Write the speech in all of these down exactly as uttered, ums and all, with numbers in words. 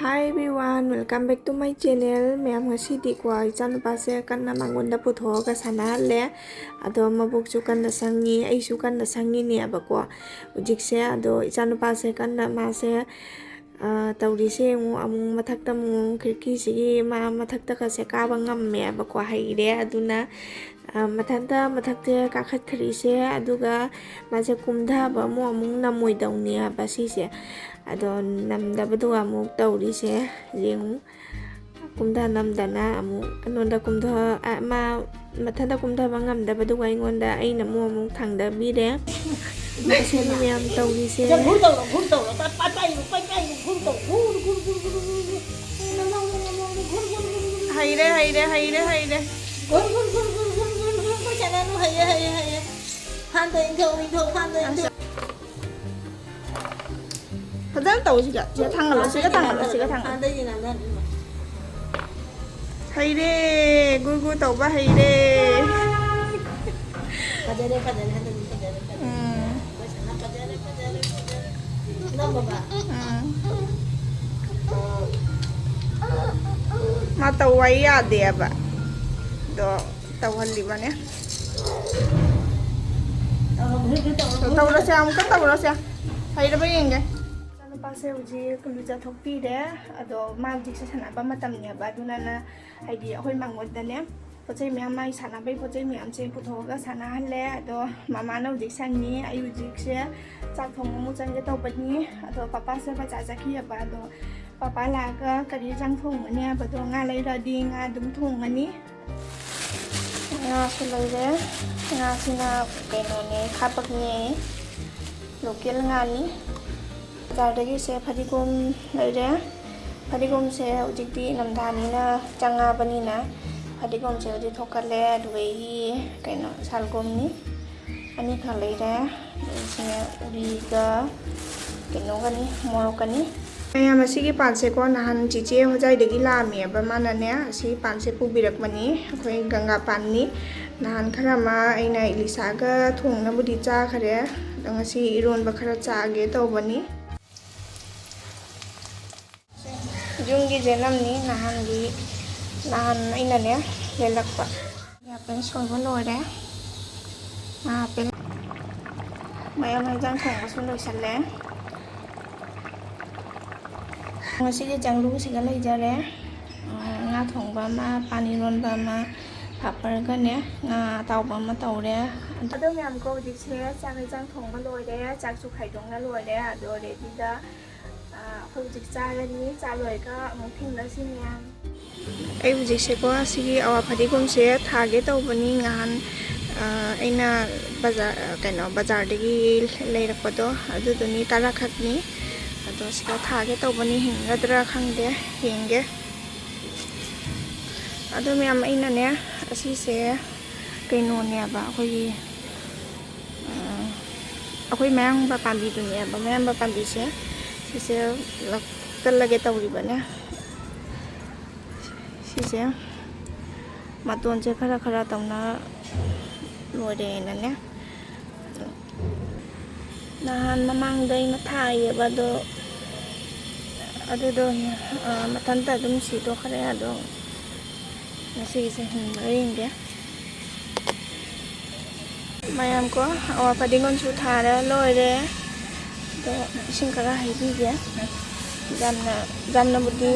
Hi everyone, welcome back to my channel. ꯃꯌꯥꯝ, ꯉꯁꯤꯗꯤꯀꯣ, ꯏꯆꯥꯅꯨꯄꯥꯁꯦ ꯀꯟꯅ ꯃꯉꯣꯟꯗ ꯄꯨꯊꯣꯛꯑꯒ ꯁꯥꯟꯅꯍꯜꯂꯦ꯫ ꯑꯗꯣ ꯃꯕꯨꯛꯁꯨ ꯀꯟꯅ ꯁꯪꯉꯤ, ꯑꯩꯁꯨ ꯀꯟꯅ ꯁꯪꯉꯤꯅꯦꯕꯀꯣ ꯍꯧꯖꯤꯛꯁꯦ꯫ ꯑꯗꯣ ꯏꯆꯥꯅꯨꯄꯥꯁꯦ ꯀꯟꯅ ꯃꯥꯁꯦ, ꯑ, ꯇꯧꯔꯤꯁꯦ ꯌꯦꯡꯉꯨ, ꯑꯃꯨꯛ ꯃꯊꯛꯇ ꯑꯃꯨꯛ ꯈꯤꯔꯀꯤꯁꯤꯒꯤ ꯃꯥ ꯃꯊꯛꯇꯒꯁꯦ ꯀꯥꯕ ꯉꯝꯃꯦꯕꯀꯣ, ꯍꯩꯔꯦ꯫ ꯑꯗꯨꯅ, ꯑ, ꯃꯊꯟꯇ ꯃꯊꯛꯇ ꯀꯥꯈꯠꯈ꯭ꯔꯤꯁꯦ꯫ ꯑꯗꯨꯒ ꯃꯥꯁꯦ ꯀꯨꯝꯊꯕ ꯑꯃꯨꯛ, ꯑꯃꯨꯛ ꯅꯝꯃꯣꯏꯗꯧꯅꯦꯕ ꯁꯤꯁꯦ꯫ ꯑꯗꯣ ꯅꯝꯗꯕꯗꯨꯒ ꯑꯃꯨꯛ ꯇꯧꯔꯤꯁꯦ ꯌꯦꯡꯉꯨ꯫ ꯀꯨꯝꯊ ꯅꯝꯗꯅ ꯑꯃꯨꯛ ꯑꯩꯉꯣꯟꯗ ꯀꯨꯝꯊ-, ꯑ, ꯃꯥ ꯃꯊꯟꯇ ꯀꯨꯝꯊꯕ ꯉꯝꯗꯕꯗꯨꯒ ꯑꯩꯉꯣꯟꯗ, ꯑꯩꯅ ꯑꯃꯨꯛ, ꯑꯃꯨꯛ ꯊꯥꯡꯗꯕꯤꯔꯦ꯫ ꯃꯁꯤꯅꯤ ꯃꯌꯥꯝ ꯇꯧꯔꯤꯁꯦ꯫ ꯁꯤꯗ ꯘꯨꯔ ꯇꯧꯔꯣ, ꯘꯨꯔ ꯇꯧꯔꯣ꯫ ꯄꯥꯏ, ꯄꯥꯏ, ꯄꯥꯏ, ꯄꯥꯏ, ꯘꯨꯔ ꯇꯧꯔꯣ꯫ ꯘꯨꯔ, ꯘꯨꯔ, ꯘꯨꯔ, ꯘꯨꯔ, ꯘꯨꯔ, ꯘꯨꯔ꯫ ꯅꯃꯥꯡꯗ, ꯅꯃꯥꯡꯗ, ꯘꯨꯔ, ꯘꯨꯔ, ꯘꯨꯔ, ꯘꯨꯔ꯫ ꯍꯩꯔꯦ, ꯍꯩꯔꯦ, ꯍꯩꯔꯦ, ꯍꯩꯔꯦ꯫ ꯘꯨꯔ, ꯘꯨꯔ, ꯘꯨꯔ, ꯘꯨꯔ, ꯘꯨꯔ, ꯘꯨꯔ, ꯘꯨꯔ ꯁꯥꯟꯅꯅꯨ꯫ ꯍꯩꯌꯦ, ꯍꯩꯌꯦ, ꯍꯩꯌꯦ꯫ ꯐꯥꯟꯗ ꯏꯟꯊꯧ, ꯏꯟꯊꯧ, ꯐꯥꯟꯗ ꯏꯟꯊꯧ꯫ ꯐꯖꯅ ꯇꯧ꯫ ꯁꯤꯒ, ꯁꯤꯒ ꯊꯥꯡꯒꯠꯂꯣ, ꯁꯤꯒ ꯊꯥꯡꯒꯠꯂꯣ, ꯁꯤꯒ ꯊꯥꯡꯒꯠꯂꯣ꯫ ꯍꯩꯔꯦ, ꯒꯨꯔ ꯒꯨꯔ ꯇꯧꯕ ꯍꯩꯔꯦ꯫ ꯐꯖꯔꯦ, ꯐꯖꯔꯦ, ꯍꯟꯗꯛꯇꯤ ꯐꯖꯔꯦ, ꯐꯖꯔꯦ꯫ ꯎꯝ꯫ ꯐꯖꯔꯦ, ꯐꯖꯔꯦ, ꯐꯖꯔꯦ꯫ ꯅꯝꯃꯕ? ꯎꯝ꯫ ꯃꯥ ꯇꯧ ꯍꯥꯏ ꯌꯥꯗꯦꯕ꯫ ꯑꯗꯣ ꯇꯧꯍꯜꯂꯤꯕꯅꯦ꯫ ꯇꯧꯔꯣ, ꯒꯨꯔ ꯒꯨꯔ ꯇꯧꯔꯣ, ꯒꯨꯔ ꯒꯨꯔ꯫ ꯇꯧꯔꯁꯦ, ꯑꯃꯨꯛꯀ ꯇꯧꯔꯁꯦ꯫ ꯍꯩꯔꯕ ꯌꯦꯡꯒꯦ꯫ ꯏꯆꯥꯅꯨꯄꯥꯁꯦ ꯍꯧꯖꯤꯛ ꯂꯨꯖꯊꯣꯛꯄꯤꯔꯦ꯫ ꯑꯗꯣ ꯃꯥ ꯍꯧꯖꯤꯛꯁꯦ ꯁꯥꯟꯅꯕ ꯃꯇꯝꯅꯦꯕ, ꯑꯗꯨꯅꯅ ꯍꯥꯏꯗꯤ ꯑꯩꯈꯣꯏ ꯃꯉꯣꯟꯗꯅꯦ ꯄꯣꯠ ꯆꯩ ꯃꯌꯥꯝ, ꯃꯥꯒꯤ ꯁꯥꯟꯅꯕꯒꯤ ꯄꯣꯠ ꯆꯩ ꯃꯌꯥꯝꯁꯦ ꯄꯨꯊꯣꯛꯑꯒ ꯁꯥꯟꯅꯍꯜꯂꯦ꯫ ꯑꯗꯣ ꯃꯃꯥꯅ ꯍꯧꯖꯤꯛ ꯁꯪꯉꯤ, ꯑꯩ ꯍꯧꯖꯤꯛꯁꯦ ꯆꯥꯛ ꯊꯣꯡꯕ ꯑꯃꯨꯛ ꯆꯪꯒꯦ ꯇꯧꯕꯅꯤ꯫ ꯑꯗꯣ ꯄꯄꯥꯁꯦ ꯕꯖꯥꯔ ꯆꯠꯈꯤꯑꯕ꯫ ꯑꯗꯣ ꯄꯄꯥ ꯂꯥꯛꯑꯒ ꯀꯔꯤ ꯌꯦꯟꯁꯥꯡ ꯊꯣꯡꯒꯅꯤ ꯍꯥꯏꯕꯗꯣ, ꯉꯥ ꯂꯩꯔꯛꯑꯗꯤ ꯉꯥ ꯑꯗꯨꯝ ꯊꯣꯡꯉꯅꯤ꯫ ꯉꯥꯁꯨ ꯂꯩꯔꯦ꯫ ꯉꯥꯁꯤꯅ ꯀꯩꯅꯣꯅꯦ, ꯈꯥꯄꯛꯅꯦ, ꯂꯣꯀꯦꯜ ꯉꯥꯅꯤ꯫ ꯕꯖꯥꯔꯗꯒꯤꯁꯦ ꯐꯗꯤꯒꯣꯝ ꯂꯩꯔꯦ꯫ ꯐꯗꯤꯒꯣꯝꯁꯦ ꯍꯧꯖꯤꯛꯇꯤ ꯏꯪꯊꯝꯊꯥꯅꯤꯅ ꯆꯪꯉꯛꯑꯕꯅꯤꯅ ꯐꯗꯤꯒꯣꯝꯁꯦ ꯍꯧꯖꯤꯛ ꯊꯣꯛꯀꯠꯂꯦ꯫ ꯑꯗꯨꯗꯒꯤ ꯀꯩꯅꯣ, ꯁꯜꯒꯣꯝꯅꯤ꯫ ꯑꯅꯤꯈꯛ ꯂꯩꯔꯦ꯫ ꯑꯗꯩ ꯁꯤꯅ ꯎꯔꯤꯒ ꯀꯩꯅꯣꯒꯅꯤ, ꯃꯣꯔꯣꯛꯀꯅꯤ꯫ ꯃꯌꯥꯝ, ꯑꯁꯤꯒꯤ ꯄꯥꯟꯁꯦꯀꯣ, ꯅꯍꯥꯟ ꯆꯤꯆꯦ ꯍꯣꯖꯥꯏꯗꯒꯤ ꯂꯥꯛꯑꯝꯃꯦꯕ, ꯃꯥꯅꯅꯦ ꯑꯁꯤ ꯄꯥꯟꯁꯦ ꯄꯨꯕꯤꯔꯛꯄꯅꯤ꯫ ꯑꯩꯈꯣꯏ ꯒꯪꯒꯥ ꯄꯥꯟꯅꯤ꯫ ꯅꯍꯥꯟ ꯈꯔ ꯑꯃ ꯑꯩꯅ ꯏꯂꯤꯁꯥꯒ ꯊꯣꯡꯅꯕꯨꯗꯤ ꯆꯥꯈꯔꯦ, ꯑꯗꯣ ꯉꯁꯤ ꯏꯔꯣꯟꯕ ꯈꯔ ꯆꯥꯒꯦ ꯇꯧꯕꯅꯤ꯫ ꯌꯨꯝꯒꯤ ꯖꯦꯅꯝꯅꯤ, ꯅꯍꯥꯟꯒꯤ, ꯅꯍꯥꯟ ꯑꯩꯅꯅꯦ ꯂꯩꯔꯛꯄ꯫ ꯃꯌꯥꯝ ꯁꯣꯏꯕ ꯂꯣꯏꯔꯦ꯫ ꯃꯌꯥꯝ ꯍꯥꯞꯄꯦ꯫ ꯃꯌꯥꯝ ꯍꯤꯟꯖꯥꯡ ꯊꯣꯡꯕꯁꯨ ꯂꯣꯏꯁꯜꯂꯦ꯫ ꯉꯁꯤꯒꯤ ꯆꯥꯛꯂꯨꯛꯁꯤꯒ ꯂꯩꯖꯔꯦ꯫ ꯉꯥ ꯊꯣꯡꯕ ꯑꯃ, ꯄꯥꯟ ꯏꯔꯣꯟꯕ ꯑꯃ, ꯄꯥꯄꯔꯒꯅꯦ ꯉꯥ ꯑꯇꯥꯎꯕ ꯑꯃ ꯇꯧꯔꯦ꯫ ꯑꯗꯣ ꯃꯌꯥꯝ ꯀꯣ, ꯍꯧꯖꯤꯛꯁꯦ ꯆꯥꯛ ꯍꯤꯟꯖꯥꯡ ꯊꯣꯡꯕ ꯂꯣꯏꯔꯦ, ꯆꯥꯛꯁꯨ ꯈꯥꯏꯗꯣꯛꯅ ꯂꯣꯏꯔꯦ꯫ ꯑꯗꯣ ꯔꯦꯗꯤꯗ, ꯑꯩꯈꯣꯏ ꯍꯧꯖꯤꯛ ꯆꯥꯔꯅꯤ꯫ ꯆꯥ ꯂꯣꯏꯔꯒ ꯑꯃꯨꯛ ꯊꯦꯡꯅꯁꯤ ꯃꯌꯥꯝ꯫ ꯑꯩ ꯍꯧꯖꯤꯛꯁꯦꯀꯣ, ꯁꯤꯒꯤ ꯑꯋꯥ ꯐꯗꯤꯒꯣꯝꯁꯦ ꯊꯥꯒꯦ ꯇꯧꯕꯅꯤ꯫ ꯉꯍꯥꯟ, ꯑ, ꯑꯩꯅ ꯕꯖꯥꯔ, ꯀꯩꯅꯣ, ꯕꯖꯥꯔꯗꯒꯤ ꯂꯩꯔꯛꯄꯗꯣ, ꯑꯗꯨꯗꯨꯅꯤ, ꯇꯔꯥꯈꯛꯅꯤ꯫ ꯑꯗꯣ ꯁꯤꯗ ꯊꯥꯒꯦ ꯇꯧꯕꯅꯤ, ꯍꯤꯡꯒꯗ꯭ꯔꯥ ꯈꯪꯗꯦ, ꯌꯦꯡꯒꯦ꯫ ꯑꯗꯣ ꯃꯌꯥꯝ, ꯑꯩꯅꯅꯦ, ꯑꯁꯤꯁꯦ ꯀꯩꯅꯣꯅꯦꯕ, ꯑꯩꯈꯣꯏꯒꯤ, ꯑ, ꯑꯩꯈꯣꯏ ꯃꯌꯥꯡꯕ ꯄꯥꯝꯕꯤꯗꯨꯅꯦꯕ, ꯃꯌꯥꯡꯕ ꯄꯥꯝꯕꯤꯁꯦ꯫ ꯁꯤꯁꯦ ꯂꯧꯇꯠꯂꯒꯦ ꯇꯧꯔꯤꯕꯅꯦ꯫ ꯁꯤꯁꯦ ꯃꯇꯣꯟꯁꯦ ꯈꯔ ꯈꯔ ꯇꯧꯅ ꯂꯣꯏꯔꯦꯅꯅꯦ꯫ ꯅꯍꯥꯟ ꯃꯃꯥꯡꯗ ꯑꯩꯅ ꯊꯥꯏꯌꯦꯕ, ꯑꯗꯣ ꯑꯗꯨꯗꯣ, ꯑ, ꯃꯊꯟꯇ ꯑꯗꯨꯝ ꯁꯤꯗꯣꯛꯈ꯭ꯔꯦ꯫ ꯑꯗꯣ ꯉꯁꯤꯒꯤꯁꯦ ꯍꯤꯡꯕ꯭ꯔꯥ ꯌꯦꯡꯒꯦ꯫ ꯃꯌꯥꯝ ꯀꯣ, ꯑꯋꯥ ꯐꯗꯤꯒꯣꯝꯁꯨ ꯊꯥꯔ ꯂꯣꯏꯔꯦ꯫ ꯑꯗꯣ ꯏꯁꯤꯡ ꯈꯔ ꯍꯩꯕꯤꯒꯦ꯫ ꯌꯥꯝꯅ, ꯌꯥꯝꯅꯕꯨꯗꯤ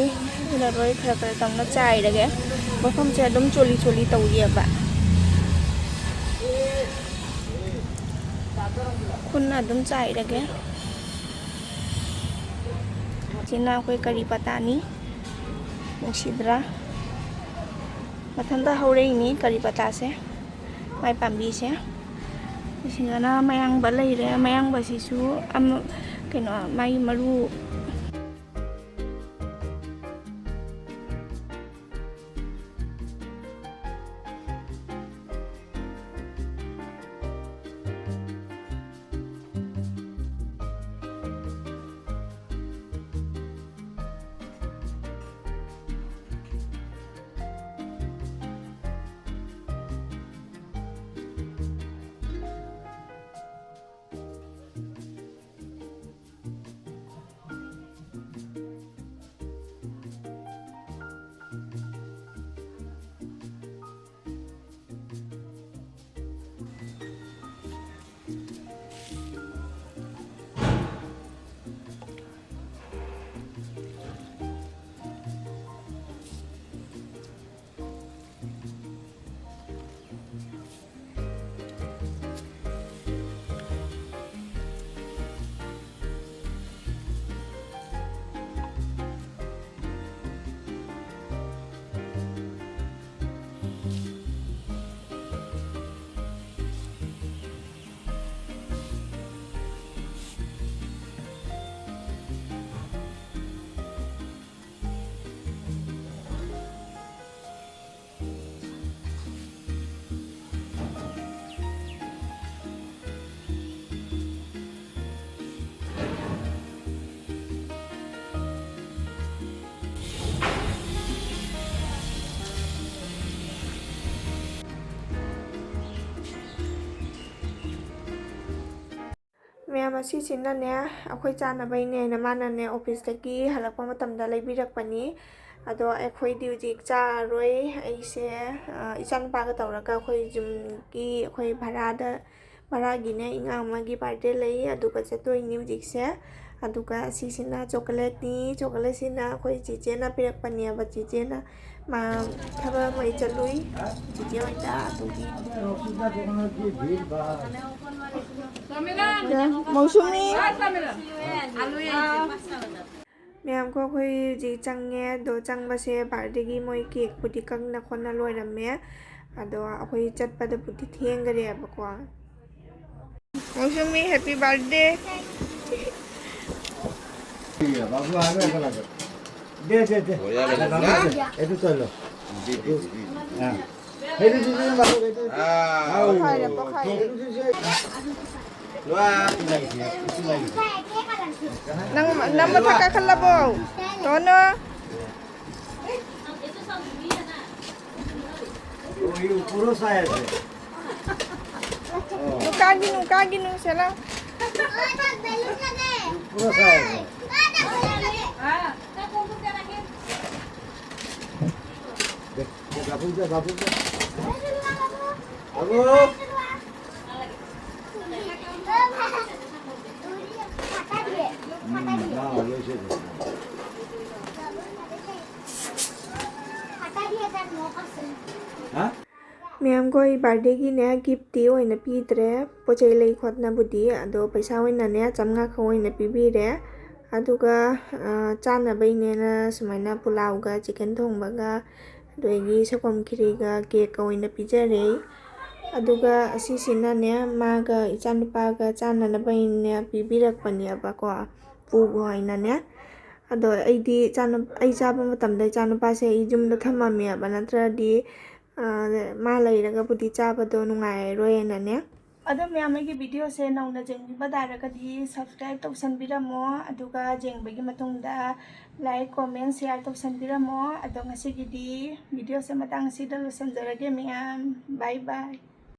ꯍꯩꯔꯔꯣꯏ, ꯈꯔ ꯈꯔ ꯇꯧꯅ ꯆꯥꯏꯔꯒꯦ꯫ ꯃꯐꯝꯁꯦ ꯑꯗꯨꯝ ꯆꯣꯠꯂꯤ ꯆꯣꯠꯂꯤ ꯇꯧꯔꯤꯑꯕ꯫ ꯈꯨꯠꯅ ꯑꯗꯨꯝ ꯆꯥꯏꯔꯒꯦ꯫ ꯁꯤꯅ ꯑꯩꯈꯣꯏ ꯀꯔꯤ ꯄꯇꯥꯅꯤ꯫ ꯅꯨꯡꯁꯤꯗ꯭ꯔꯥ? ꯃꯊꯟꯇ ꯍꯧꯔꯛꯏꯅꯤ ꯀꯔꯤ ꯄꯇꯥꯁꯦ, ꯃꯥꯏ ꯄꯥꯝꯕꯤꯁꯦ꯫ ꯁꯤꯗꯅ ꯃꯌꯥꯡꯕ ꯂꯩꯔꯦ꯫ ꯃꯌꯥꯡꯕꯁꯤꯁꯨ ꯑꯃ, ꯀꯩꯅꯣ, ꯃꯥꯒꯤ ꯃꯔꯨ ꯃꯁꯤꯁꯤꯅꯅꯦ, ꯑꯩꯈꯣꯏ ꯆꯥꯅꯕꯩꯅꯦꯅ ꯃꯥꯅꯅꯦ ꯑꯣꯐꯤꯁꯇꯒꯤ ꯍꯜꯂꯛꯄ ꯃꯇꯝꯗ ꯂꯩꯕꯤꯔꯛꯄꯅꯤ꯫ ꯑꯗꯣ ꯑꯩꯈꯣꯏꯗꯤ ꯍꯧꯖꯤꯛ ꯆꯥꯔꯔꯣꯏ꯫ ꯑꯩꯁꯦ, ꯑ, ꯏꯆꯥꯅꯨꯄꯥꯒ ꯇꯧꯔꯒ ꯑꯩꯈꯣꯏ ꯌꯨꯝꯒꯤ, ꯑꯩꯈꯣꯏ ꯚꯔꯥꯗ, ꯚꯔꯥꯒꯤꯅꯦ ꯑꯉꯥꯡ ꯑꯃꯒꯤ ꯕꯥꯔꯗꯦ ꯂꯩ, ꯑꯗꯨꯒ ꯆꯠꯇꯣꯏꯅꯤ ꯍꯧꯖꯤꯛꯁꯦ꯫ ꯑꯗꯨꯒ ꯁꯤꯁꯤꯅ ꯆꯣꯀꯣꯂꯦꯠꯅꯤ꯫ ꯆꯣꯀꯣꯂꯦꯠꯁꯤꯅ ꯑꯩꯈꯣꯏ ꯆꯤꯆꯦꯅ ꯄꯤꯔꯛꯄꯅꯦꯕ꯫ ꯆꯤꯆꯦꯅ ꯃꯥ ꯊꯕꯛ ꯑꯃ ꯆꯠꯂꯨꯏ, ꯆꯤꯆꯦ ꯍꯣꯏꯗ꯫ ꯑꯗꯨꯒꯤ ꯃꯧꯁꯨꯃꯤ꯫ ꯃꯌꯥꯝ ꯀꯣ, ꯑꯩꯈꯣꯏ ꯍꯧꯖꯤꯛ ꯆꯪꯉꯦ꯫ ꯑꯗꯣ ꯆꯪꯕꯁꯦ ꯕꯥꯔꯗꯦꯒꯤ ꯃꯣꯏ ꯀꯦꯛꯄꯨꯗꯤ ꯀꯛꯅ ꯈꯣꯠꯅ ꯂꯣꯏꯔꯝꯃꯦ꯫ ꯑꯗꯣ ꯑꯩꯈꯣꯏ ꯆꯠꯄꯗꯕꯨꯗꯤ ꯊꯦꯡꯈꯔꯦꯕꯀꯣ꯫ ꯃꯧꯁꯨꯃꯤ, happy birthday. बाबू आ गए, चला कर। दे, दे, दे। हो जाएगा, बाबू, ना? दे। ये तो चलो। जी, जी, जी, जी। हाँ। ये तो दीजिए बाबू, ये तो। हाँ। आओ। ꯄꯣꯛꯈꯥꯏꯔꯦ, ꯄꯣꯛꯈꯥꯏꯔꯦ꯫ ये तो दीजिए। वाह। ꯅꯪ, ꯅꯪ ꯃꯊꯛ ꯀꯥꯈꯠꯂꯕꯣ? ꯇꯣꯅꯣ꯫ ओ, ये पूरा साया है। ओ। नुका गिनु, नुका गिनु, चलो। पूरा साया है। दे, दे, बाबू दे, बाबू दे। बाबू। हम्म, हाँ, वैसे दे। हाँ? ꯃꯌꯥꯝ, ꯑꯩꯈꯣꯏ ꯕꯥꯔꯗꯦꯒꯤꯅꯦ ꯒꯤꯐꯇꯤ ꯑꯣꯏꯅ ꯄꯤꯗ꯭ꯔꯦ, ꯄꯣꯠ ꯆꯩ ꯂꯩ ꯈꯣꯠꯅꯕꯨꯗꯤ, ꯑꯗꯣ ꯄꯩꯁꯥ ꯑꯣꯏꯅꯅꯦ ꯆꯥꯝꯃꯉꯥ ꯈꯛ ꯑꯣꯏꯅ ꯄꯤꯕꯤꯔꯦ꯫ ꯑꯗꯨꯒ, ꯑ, ꯆꯥꯅꯕꯩꯅꯦꯅ ꯁꯨꯃꯥꯏꯅ ꯄꯨꯂꯥꯎꯒ ꯆꯤꯛꯀꯟ ꯊꯣꯡꯕꯒ ꯑꯗꯒꯤ ꯁꯪꯒꯣꯝ ꯈꯤꯔꯤꯒ ꯀꯦꯛꯀ ꯑꯣꯏꯅ ꯄꯤꯖꯔꯦ꯫ ꯑꯗꯨꯒ ꯑꯁꯤꯁꯤꯅꯅꯦ ꯃꯥꯒ ꯏꯆꯥꯅꯨꯄꯥꯒ ꯆꯥꯅꯅꯕꯩꯅꯦ ꯄꯤꯕꯤꯔꯛꯄꯅꯦꯕꯀꯣ, ꯄꯨꯒꯣ ꯍꯥꯏꯅꯅꯦ꯫ ꯑꯗꯣ ꯑꯩꯗꯤ ꯏꯆꯥꯅꯨ-, ꯑꯩ ꯆꯥꯕ ꯃꯇꯝꯗ ꯏꯆꯥꯅꯨꯄꯥꯁꯦ ꯑꯩ ꯌꯨꯝꯗ ꯊꯝꯃꯝꯃꯦꯕ, ꯅꯠꯇ꯭ꯔꯗꯤ, ꯑ, ꯃꯥ ꯂꯩꯔꯒꯕꯨꯗꯤ ꯆꯥꯕꯗꯣ ꯅꯨꯡꯉꯥꯏꯔꯔꯣꯏꯅꯅꯦ꯫ ꯑꯗꯣ ꯃꯌꯥꯝ, ꯑꯩꯒꯤ ꯚꯤꯗꯤꯑꯣꯁꯦ ꯅꯧꯅ ꯌꯦꯡꯕꯤꯕ ꯇꯥꯔꯒꯗꯤ subscribe ꯇꯧꯁꯟꯕꯤꯔꯝꯃꯣ, ꯑꯗꯨꯒ ꯌꯦꯡꯕꯒꯤ ꯃꯇꯨꯡꯗ like, comment, share ꯇꯧꯁꯟꯕꯤꯔꯝꯃꯣ꯫ ꯑꯗꯣ ꯉꯁꯤꯒꯤꯗꯤ ꯚꯤꯗꯤꯑꯣꯁꯦ ꯃꯇꯥꯡ ꯑꯁꯤꯗ ꯂꯣꯏꯁꯟꯖꯔꯒꯦ ꯃꯌꯥꯝ꯫ Bye bye꯫